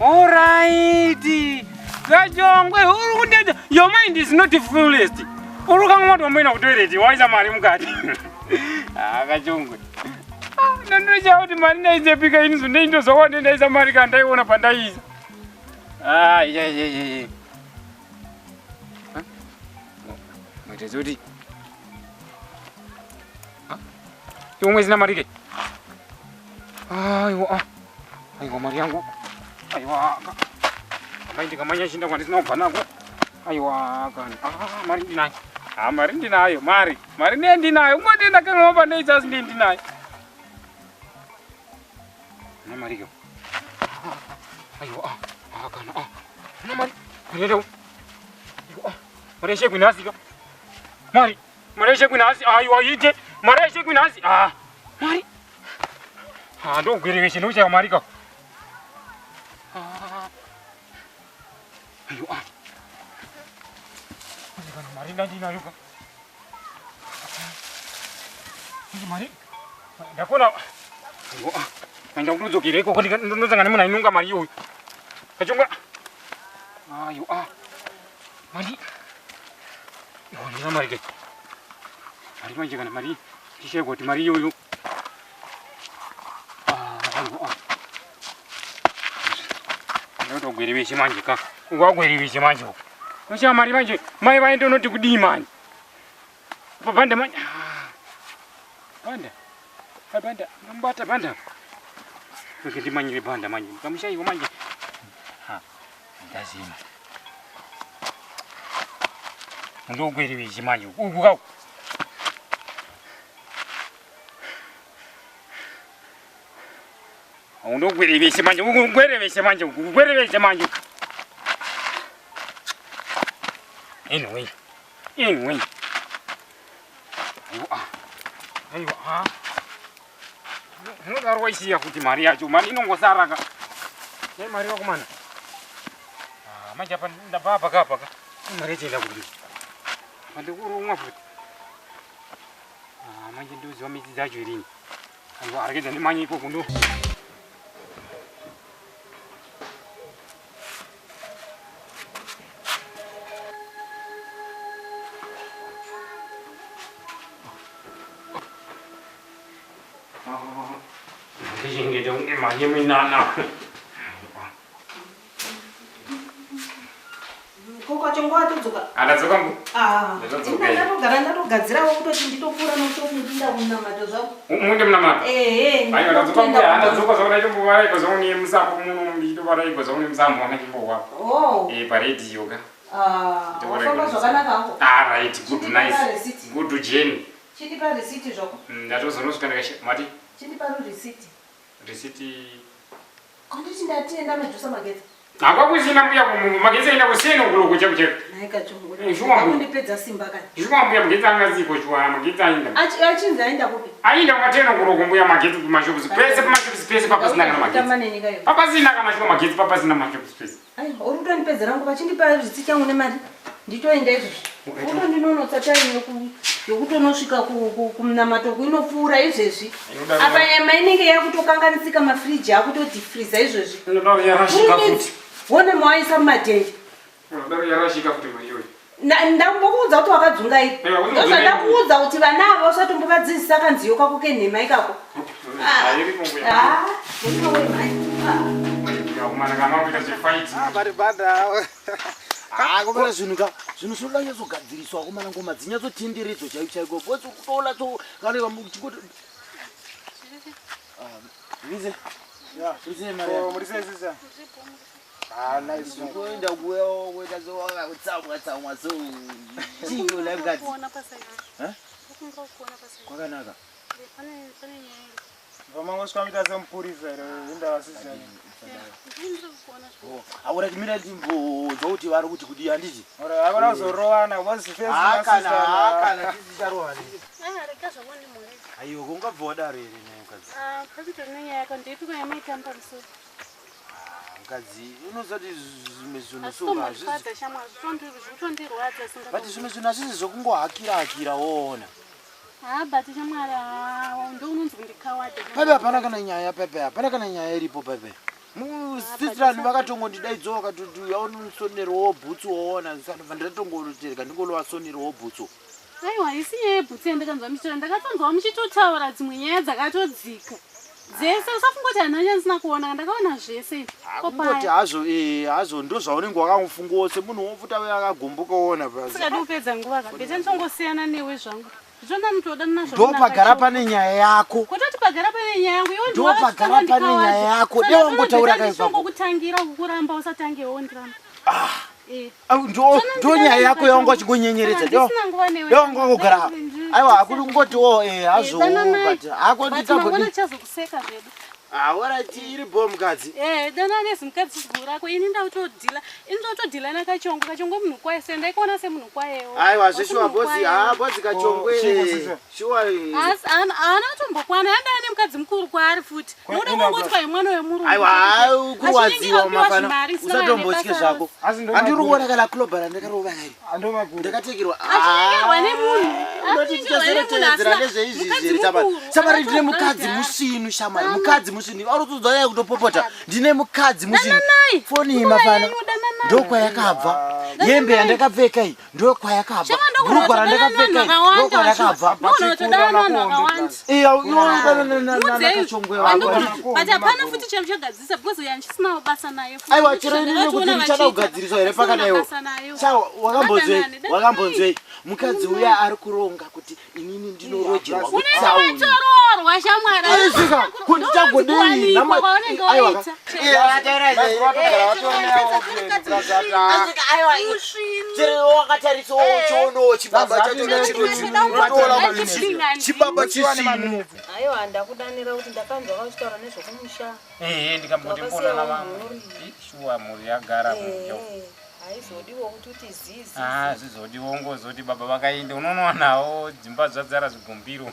Alright. Kachongwe uri kundedza. Your mind is not fullest. Uri kanga watomboenda kutoilet waisa mari mukati. Ah, kachongwe. Ah, ndonocha kuti mari ndaizepika ini zvo ndindozowa ndaisa mari kana ndaiona pandaiisa. Ah, yeah, yeah, yeah, yeah. Maita zoti. Ah? Iwe mwezi na mari ke? Aiwa. Ah. Aiwa mari yangu. Aiwa. Amai ndikamanya chinda kwandisina kubva nako. Aiwa kana. Ah, mari ndinayo. Ah, mari ndinayo, mari. Mari ndiye ndinayo. Ungoti ndakanga pandaita asi ndiye ndinayo. Na mari ke. Aiwa. Ah, ah kana. Ah. Na mari. Mari yako. Aiwa. Mari yeshe kwinasi ka. Mari. Mari yeshe kwinasi. Aiwa ite. Mari yeshe kwinasi. Ah. Mari. Ah, ndogwereveshe ndokuchaya mari ka. Ah. Aiwa. Ah. Kana mari ndandinayo ka. Mari. Ndakona. Aiwa. Ah. Ndaenda kutodzokera ikoko ndosangana nemunhu ainonga mari iyoyo. Kachonga. Aiwa. Ah. Mari. Iwo ndina mari ke. Mari manje kana mari. Ndishaye kuti mari iyoyo. Ah, aiwa. Ah. Ndotogwirivishe manje ka. Wagwirivishe manje uko. Nosha mari manje. Mai vaende unoti kudii manje. Pa banda manje. Ah. Banda. Pa banda. Ndambata banda. Rege ndimanyire banda manje. Kamushaiwa manje. Ha. Ndazima. Ndogwirivishe manje. Uku ka. Undogwirivishe manje. Ugwirivishe manje. Ugwirivishe manje. Anyway. Anyway. Aiwa. Aiwa. Ah. Unodaro waisiya kuti mari yacho mari inongosara ka. Nei mari wakumana. Ah, manje apa ndabva apa ka apa ka. Mari yacho enda kuti. Apa ndikurumwa futi. Ah, manje ndoziva midzi dzacho irini. Aiwa, aregedza ndimanye ikoko ndo. Ndichengete kunge mari yeminana. Koko watodzoka? Andadzoka mbu. Ah. Ndatodzoka. Ndatogara ndatogadzirawo kutoti nditopfuura nokutomuinda kunamato zvako. Muende munamato? Ehe. Aiwa ndadzoka mbuya, andadzoka zvako ndaitombovaraigo zvangu nemusambo muno ndichitovaraigo zvangu nemusambo wanga chimbohwa. Oh. Eh paredhiyo ka. Ah, wafamba zvakanaka hako. Ah right, good Chindipa nice. receipt. Good journey. Chindipa receipt zvako. Ndatozonosvika ndikasha mati Chindipa receipt. receipt Kanditi ndatienda nojusa magetsi. Hakwakusina mbuya magetsi aenda kuseni ukuloko cheko cheko. Nhai kachungu. Eh, shuwa mbuya. Akundipedza simba kani. Shuwa mbuya magetsi angaziko shuwa magetsi aenda. Achinzi aenda kupi? Aenda kwatena ukuloko mbuya magetsi kumashops pese pamashops pese papasina kana magetsi. Tamba neni kayo. Papasina kana shuwa magetsi papasina mashops pese. Aiwa, uri kutondipedzera nguva chindipa risiti yangu nemari. Nditoenda izvozvi. Utondinonotsa time yokutonosvika kumunamato kuinopfuura izvezvi. Apa nyama inenge yakutokanganisika mafriji akutodifriza izvezvi. Inodaro yarashika futi. Wone mawaisa mumadhende. Inodaro yarashika futi mari iyoyo. Ndambokuudza kuti wakadzungaira. Aiwa, kuzungaira. Ndozvandakuudza kuti vana ava usatombovadzizisa kanziyo kako kenhema ikako. Hairipo mbuya. Ah, ndinowe mhai. Ah. Kumana kana kuita zvefight. Ah, bari bada. Ah, komana zvinhu ka zvinhu zvinoda kunyatsogadziriswa komana ngoma dzinyatsotenderedzwa chaiko chaiko because kutoona to kana chingoti Vize. Yeah. Vize mari. Oh, muri sei sisa? Ah, nice. nice. Kuenda kuya kuita so wakutsamwa tsamwa so. Chingo life guards. Kuona paside. Eh? Kufunga kuona paside. Kwakanaka. Pane pane nyaya iri. Vamangosvika muita semupurisa here indava sisi yacho. Ndiri kuona Oh, aura timira timbodzwa kuti vari kuti kudii handiti? Ora hakuna kuzorovana because first Ah, kana masista. kana tisicharova. Ah, rega zvako ndimhorese. Aiwa, ungabva wadaro here naye mukadzi? Ah, pasitori nenyaya yako ndeipi kwa yamaitamba pamusoro. Mukadzi, unozati zvimwe zvinhu Asi so hazvizi. tombondifadza shamwa zvikutondirwadza singa. But zvimwe zvinhu hazvisi zvokungohakira hakira woona. Ah, but shamwari ah, ndo unonzi kundikawada. Pepe hapana kana nyaya pepe, hapana kana nyaya iripo pepe. Musistrani vakatongondidaidzawo vakatoti uya unosonerewo bhutsu woona sanobva ndatongotereka ndingolovasonerewo bhutsu. Aiwa, isi nyaya yebhutsu yandakanzwa muchitaura, ndakatonzwa muchitotaura dzimwe nyaya dzakatodzika dzese. Usafunga kuti handina chandisina kuona, ndakaona zvese. Kungoti hazvo hazvo ndo zvaunenge wakangofungawo semunhu wofuta uya akagumbuka woona basi. Sikadi kupedza nguva kabete, nditongosiyana newe zvangu. Zvitona nditodanana Ndo pagara pane nyaya yako. Kutoti pagara pane nyaya yangu, iwe Ndo pagara pane nyaya yako. Dai wangotaura kai ipapo. Ndichongokutangira kukuramba, usatangewo ndiramba. Au, ndo nyaya yako yawanga uchingonyenyeredza. Ndisina nguva newe. Dai wanga wangogara. Aiwa, hakuri kungotiwo hazvo Dananai. but hako But mangwana nditambodi. tichazokuseka zvedu. Ah, alright, iri bo mukadzi. Dana nezimukadzi guru rako, ini ndautodhila, ini ndautodhila nakachongo. Kachongo munhu kwaye, se ndaikuona semunhu kwayewo. Aiwa, zveshuwa bozi, ah bozi kachongwe. Chiko, sisi? Shuwa. Asi haana kutombokwana, yanda ane mukadzi mukuru kwaari futi, nokuda kungoti kwai mwana wemurungu. Aiwa, kurwadziwa mafana. Mari isina Usatombotye nebasa. zvako. Asi ndo Handiri maguru. kuona kana klobha randakarova kai. Ando maguru. Ndakatekerwa. Achinyengerwa nemunhu. Unoti Achinyengerwa nemunhu tichazoretedzera asina- nezveizvi mukadzi zviri chamari. mukuru, Chamari ndine akatobva mukadzi kudhara. musvinu shamari. Mukadzi musvinu. Arikutodzwa nyaya kutopopota. Ndine mukadzi musvinu. Dananai. Foni iyi Nguva mafana. yenyu, dananai. Ndokwayakabva. Yembe yandakapfeka iyi ndokwayakabva. Shema Bhurugwa randakapfeka iri ndokwayakabva. ndogona kutodana vanhu vakawanda. Iya, iwe Mudzei. But hapana futi chero chagadzirisa because uyu handisinawo basa naye futi. Aiwa, chero inini kuti Ndakatoona ndichada vachiita, kugadziriswa here handisina pakadaiwo. basa nayo. Chawa, wakambonzwei? Vadanane, dananai. Wakambonzwei? Mukadzi uya ari kuronga kuti inini ndinorojera Unenge kutauni. watoroorwa shamwari. Aisvika kuti chagodei Ndokuwanikwa kwaunenge waita. Chero wakatarisawo uchionawo chibaba chachona chiroti unotoona kuti chibaba chisinu. Aiwa, ndakudanira kuti ndakanzwa vachitaura nezvokumusha. Ehe, ndikamboti mbona navamwe. Shuwa mhuri yagara mumusha. Haizodiwo kuti uti zizi. Ah, zvizodiwo ngozoti baba vakaenda unonowanawo dzimba zvadzara zvigumbiro.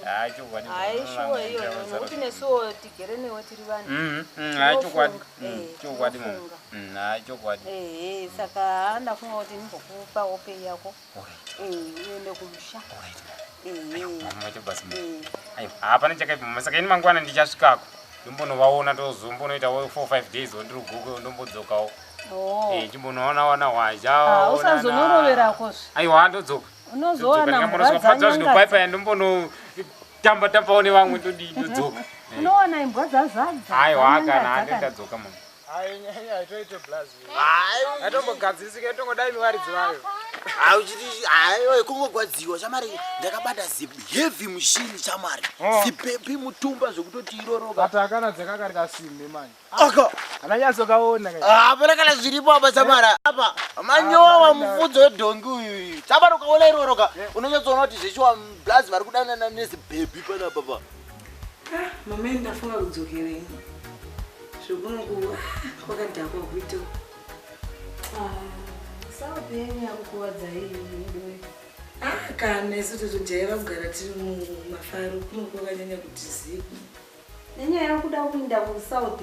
Ah, chokwadi. Hai, shuwa iyoyo, nokuti nesuwo tigere newe tiri vanhu. Ah, chokwadi. Tinofunga. Chokwadi mama. Tinofunga. Ah, chokwadi. Ehe, saka ndafunga kuti ndimbokupa hope yako. Alright. Uende kumusha. Alright. Ehe. Mama chobasi. Aiwa, hapana chakaipa mama. Saka ini mangwana ndichasvikako. Ndombonovaona tozombonoitawo 4 5 days ndiri gokwe ndombodzokawo. Oh. Chimbonoona wana wazha. Ah, usazonoroverako. Aiwa, ndodzoka. Unozowana mbwa Ndodzoka dzanyanga. zvinopaipa ndombono tamba tambawo nevamwe ndodii ndodzoka. Unowana imbwa dzazadza. Aiwa, dzanyanga kana dzakana. handendadzoka mama. Hayi, nyaya haitoite blazi. Haitombogadzirisi tongodai mivaridzi vayo. Auchiti aiwa, kungogwadziwa chamari, ndakabata ziheavy mushini chamari. Zipepi mutumba zvekutoti iroroka. But akana dzakakari kasimbi manje. Aka. Ananyatsokaona kai. Hapana kana zviripo apa chamara. Apa manyowa mupfudze wedhongi uyu. Chamara ukaona iroroka unonyatsoona kuti zveshuwa blazi vari kudanana nezibhebhi panapa pa. Mama, ndafunga kudzokerei zvekunoku kwakadhakwa kuito. Sauti yenyu yakukuwadza iyi. Kana isu totojaira kugara tiri mumafaro, kuno kwakanyanya kuti ziku. Nenyaya yekuda kuinda kuSouth.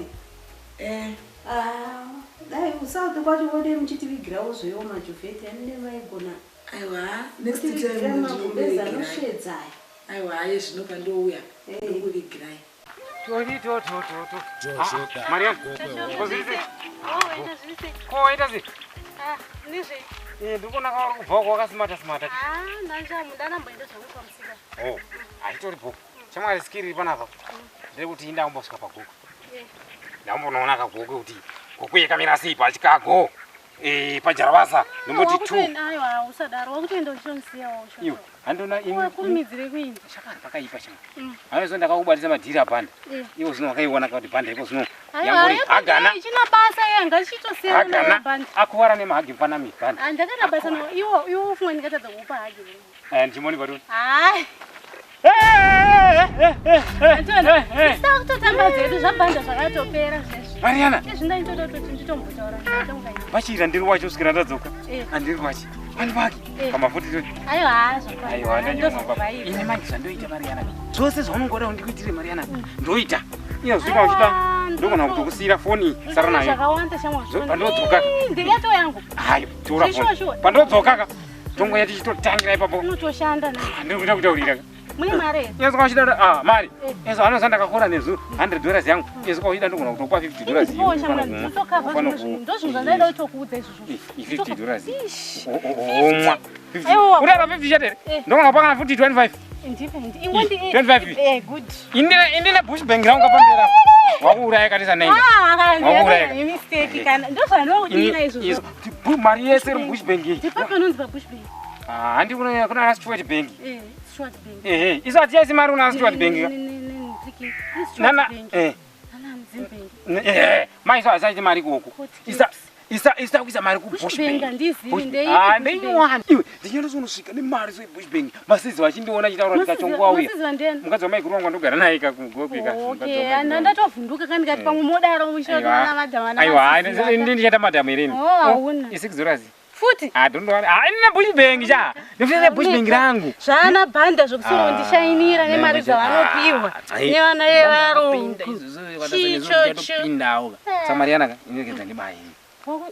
Ah, dai kuSouth kwacho vode muchitivigirawo zvewo majovheti anine vaigona. Aiwa, next time Kutivigira magumbezi ndinokuvigirai. anosvedza aya. Aiwa, aye zvino pandouya ndokuvigirai. Tori to to to to. Mariam, ko zviri sei? Oh, ita zviri sei? Ko waita sei? Ah, nezvei? Ndikuona kauri kubva uko wakasimata simata. Ah, ndanamboenda zvangu pamusika. Oh, hachitori bhuku. Chamwari skiri iri panapa. Ndiri kuti ndakumbosvika paGogo. Ndambonoona kagogo kuti gogo yakamira sei pachikago. Pajarabasa ndomboti 2. Aiwa, usadaro, wakutoenda uchionisiyawo. Iwe, handona ini. Kurumidzire kuinda. Shamwari pakaipa shamwari. Hayo ndakakubatisa madhiri abhanda. Iwo zvino wakaiona kuti bhanda iko zvino. Aiwa, Yangori hagana. ichina basa yanga ichitosiyana Hagana. nabhanda. Akuvara nemahagi mfanami bhanda. Handakana basa nawo, iwo ufunga ndingatadza kukupa hagi. Ndimoni patoni. Hayi. Antona, tisida kutotamba dzedu zvabhanda zvakatopera zvezvi. Mariana. Izvi ndaitoda kutoti nditombotaura naye. Vachira ndiri wacho kusvikira ndadzoka. Andiri wachi. Pani pake. Pamafuti toti. Aiwa, Aiwa, ndanyonga. Ini zvakwana. manje zvandoita Mariana. Zvose zvaunongoda ndikuitire Mariana. Ndoita. Iyo zvika uchida ndogona kutokusiyira foni sara nayo. Zvakawanda shamwa. Pandodzoka. Ndiriyato yangu. Hayo, tora Sure, foni. sure. Pandodzoka ka. Tongoya tichitotangira ipapo. Unotoshanda naye. Ndiri kuita kutaurira ka. Mune mari here? Yesu kwachida ah mari. Eh. Yesu anoza ndakakora nezuro 100 dollars yangu. Yesu kwachida ndogona kutokupa 50 dollars. Ndipowo shamwari, ndotokavha zvimwe zvinhu. Ndozvinhu zvandaida kutokuudza izvozvo. I 50 dollars. Ish. Omwa. Aiwa. Urara 50 chete. Eh. Ndogona kupa kana futi 25. Ndipe, ingondi 25. Eh, good. Indine indine bush bank rangu kapambera. Wakuuraya katisa 9. Ah, Wakuuraya. kana mistake kana. Ndozvandinodira izvozvo. Mari yese iri bush bank iyi. Ndipa panonzi pabush bank. Ah, handi kuna kuna Stuart Bank. Eh, Stuart Bank. Eh, isu hatiyaisi mari kuna Stuart Bank. ka. Nana eh eh mai so asaiti mari ikoko. Isa isa isa kuisa mari ku Bush Bush Bank Bank. handizivi, Bush- ndeipi Ah, Bush Bank? ndeinyowani. Iwe ndinyatsonosvika nemari so Bush Bank. Masizi vachindiona chitaura ndikachongwa uya. Masizi vandiyani? Mukadzi wamaiguru wangu andogara naye ka kugopi ka. Okay, ndandatovhunduka kandi ndikati pamwe modaro muchitoona madhama Aiwa, ndi ndichaita madhamu irini. Oh, hauna. I 6 dollars. Futi Ah, don't worry. Ah, ndine Bush Bank cha. Ndine Bush Bank rangu. zvaana bhanda zvokusongondishainira nemari dzavanopiwa nevana vevarungu. Chichocho. Pindawo. Samariana ka, inekeza ndibayi. Ko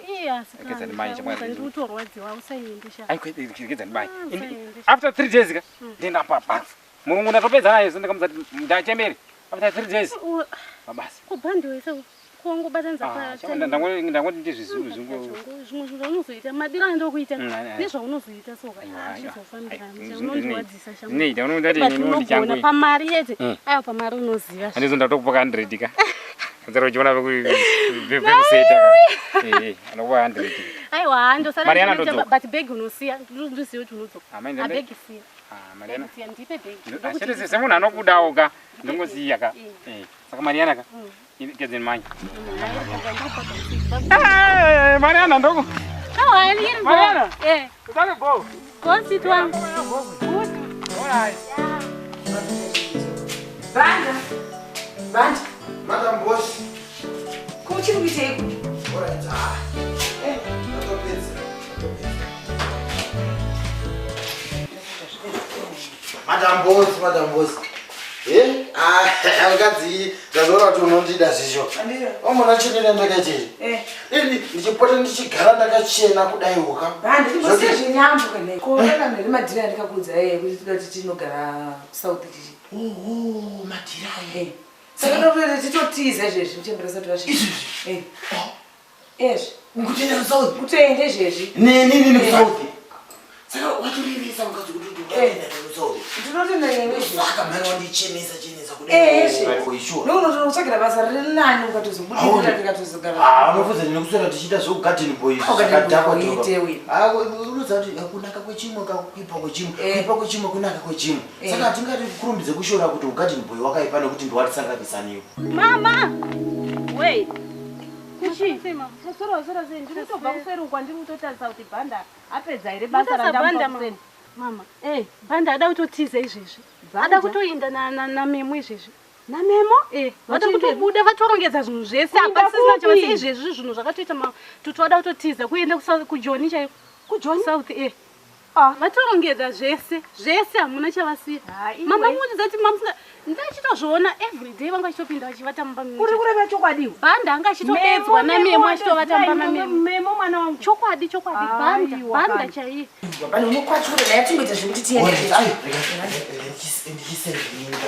iye Rekeza ndibayi chamwari. ndiri kutorwadziwa usaende sha. Ai, rekeza ndibayi. Ah, usaende. After 3 days ka, ndenda pa basa. Murungu ndatopedza naye so ndikamudza kuti ndachembere. After 3 days mabasa. Kubhandi wese kuwangobatanidza Ah, chama ndangoti ndizvizuru zvingo. zvimwe zvinhu zvaunozoita madiro andokuita Mm, ai, ai. nezvaunozoita soka Aiwa, aiwa. zvizofambirana Ai, unondiwadzisa Zvinoita unoda But kuti ini unogona ndichangu. pamari yete Mm. aiwa pamari unoziva Handizo ndatokupa ka 100 ka. Nzara uchiona vekuseta ka. Eh, anokupa 100. aiwa handosara Mariana ndodzoka. but bhegi unosiya ndinoziva kuti unodzoka Ah, mai, ndende- abhegi siya Ah, Mariana. Bhegi siya ndipe bhegi Chete semunhu anokudawo ka. Ndongosiya ka. Eh, saka Mariana ka. Ikezeni manje. Eh, Mariana ndoko. Mariana. Eh, Utake go. go sit one. Good. Alright. Banda. Banda. Madam Boss. Ko uchiri kuiteiko? Alright, ah. Ndatopedza. Ndatopedza. Madam Boss, Madam Boss. Eh? Ah, mukadzi ndazoona kuti unondida zvisho. Andira. Wamona chenera ndakachena. Eh. Ini ndichipota ndichigara ndakachena kudai woka. Banda, timbosiya zvenyambo kana. Ko kana nemadhiri andikakuudza iye kuti toda kuti tinogara kuSouth chichi. Oho, madhiri aye. Eh. Saka tototi titotiza izvezvi muchembera usati wasvika. Izvezvi? Eh. Ezvi. Kutoenda kuSouth? Kutoenda izvezvi. Neni nini kuSouth? Saka watorevesa mukadzi kuti ndikuenda kuSouth. Ndinotenda newe izvezvi. Saka mhani wandichenesa chenesa kudai. Eh, ezvi. Sure. Nokunototsvagira basa riri nani ukatozobudirira tikatozogara. Ah, unofudza nekuswera tichiita zvekugarden boys Oh, garden boy uite uye. unoziva kuti kunaka kwechimwe kakuipa kwechimwe Eh. kuipa kwechimwe kunaka kwechimwe Eh. saka hatingati kurumbidze kushora kuti ugarden boy wakaipa nekuti ndiwatisanganisaniwo Mama. Wei. Kuchi? Sei mama? Soro soro sei ndiri kutobva kuseri uko ndiri kutotarisa kuti bhanda apedza here basa Mutasa bhanda randamupa mama. kuseni. Mama. Eh, Bhanda ada kutotiza izvezvi. Bhanda? Ada kutoinda na na namemo izvezvi. namemo? Eh, vada Vachienda- kutobuda vatorongedza zvinhu zvese Kuinda hapasisina kupi? chavasi izvezvi zvinhu zvakatoita matutu ada kutotiza kuenda kuJoni chaiko. KuJoni? South eh. Ah. Vatorongedza zvese, zvese hamuna chavasiya. Ah, iwe. Mama muudza kuti mamusinga ndachitozviona everyday vanga vachitopinda vachivata mumba mumwe Uri chete. kureva chokwadi iwe? Bhanda anga achitodedzwa namemo achitovata mumba mamemo. Memo mwana wangu. Chokwadi chokwadi bhanda Aiwa, bhanda kana. chaiye. Banda unokwachura dai atingoita zvekuti tiende. ndichisendiinda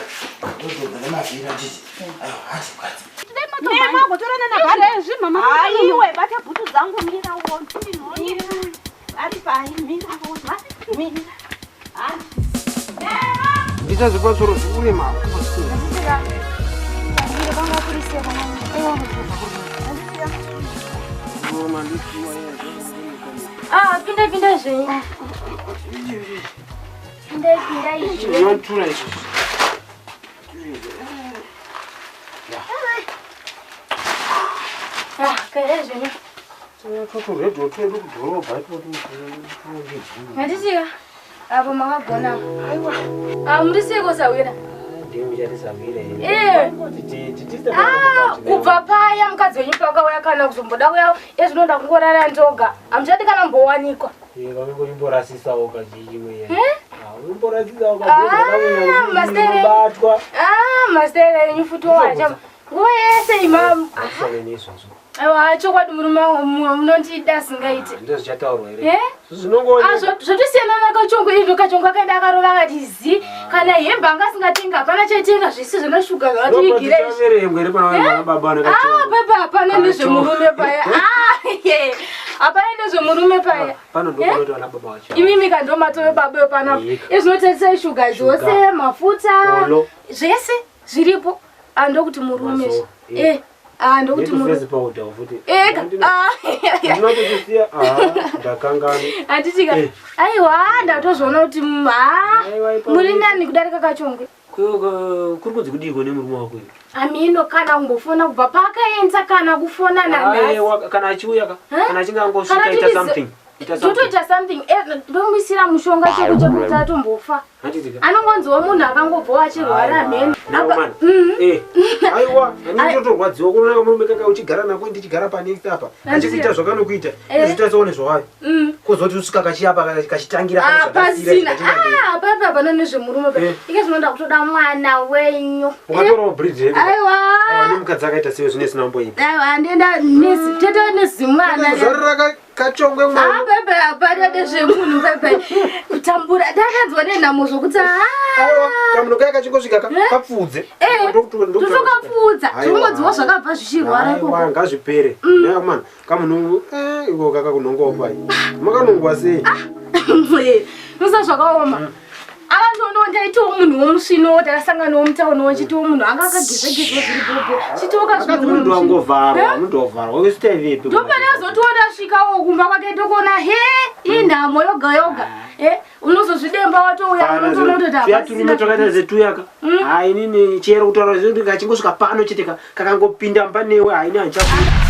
ndodhobha nemavhiri anditi aiwa handi mukadzi Memo agotorana nabhanda. Izvezvi mama Aiwe, bata bhutu dzangu mira uone. Mira. Ari pai, mira uone. Mira. Ndichazipatsoro zvikurema. Ah, pindai pindai zvenyu. Pindai pindai zvenyu. Zvinotura izvi. Ah, kare zvenyu. Turedhiyo twedu kudhorobha Handitika. Apo makagona. Aiwa. Ah, muri seiko sawira? Eh. Ah, kubva paya mukadzi wenyu pakauya kana kuzomboda kuya ezvinoda kungorara ndoga. Hamuchadi kana mbowanikwa. Imborasisawo kachiimwe Eh? imborasisawo Ah, masere. kabatwa Ah, masere enyu futi wacha. Nguva yese imam. atisane neizvozvo Aiwa, chokwadi murume wangu munondida singaite. Ndizvo zvichataurwa here? Eh? Zvinongooneka. Ah, zvotosiyana nakachongo izvo kachongo akaenda akarova akati zi kana hembe anga asingatenga hapana chaitenga zvese zvana shuga zvavativigira izvi. Zvichaverengwa here pana vanhu baba Ah, vanakachongo? pepa hapana Kachongo. nezvemurume paya. Ah, ye. Hapana nezvemurume paya. Pano ndokunoti vana baba vacho. Imimi ka ndo matove baba panapa. Yeka. Izvinotengesai shuga zvose, mafuta, Olo. zvese zviripo. Ah, ndokuti murume. Mazuva, Eh. Ah, ndokuti murume. Netufesi powder futi. Eka. Ah. Ndinotosiya ah ndakangani. Handitika. Eh. Aiwa, ndatozviona kuti ha Aiwa, ipapo. muri nani kudarika kachongwe. Kuri kunzi kudiko nemurume wako iwe? Amino kana kumbofona kubva paakaenda kana kufona nanhasi. Aiwa, kana achiuya ka Eh? kana achinge angosvika Kana ita tiri something. Ita something. Totoita something. Eh, ndomuisira mushonga cheko chekuti atombofa. Handitika. Anongonziwo munhu akangobvawo achirwara mheno. Nawo man. Eh. Aiwa, ani ndotorwadziwa kuona murume kaka uchigara nako ndichigara panext apa. Achikuita zvakanokuita. Eh. Izvita seone zvawayo. Kozoti usvika kachiyapa kachitangira pane Ah, zvakasiyira pasina. zvikachinda mberi. Ah, papa hapana nezvemurume pa. Eh. Ike zvinoda kutoda mwana wenyu. Ukatorawo bridge here? Aiwa. Aiwa, nemukadzi akaita sewe zvine sina kumboipa. Aiwa, ndienda nesi, tete nezimwana. Kuzvarira kachongwe mwana. Ah, pepe hapana nezvemunhu pepe. Kutambura ndakanzwa nenhamo zvokuti Aiwa, ah. kamunhu kaya kachingosvika Eh? kapfudze. Eh, totokapfuudza. Aiwa. Zvinongodziwa zvakabva zvichirwara Aiwa, ikoko. ngazvipere. Nayo man, kamunhu eh iko kakakunongowa pai. Makanongwa sei? Musa zvakaoma. Akandoona ndaitiwo munhu womusvino takasanganawo mutauni chitiwo munhu anga akagezagezwa zviri bhobho. Chitiwo Akadzi munhu wangovharwa, munhu wavharwa. Wesitaivepi? Ndopane azotiona svikawo kumba kwake tokuona he inhamo yoga yoga. Eh, unozozvidemba watouya unotoona kutoti Tuya turume hapasina. twakaita setuyaka. Hai inini chero kutaura zvekuti kachingosvika pano chete kakangopinda mumba newe haini handichakuda.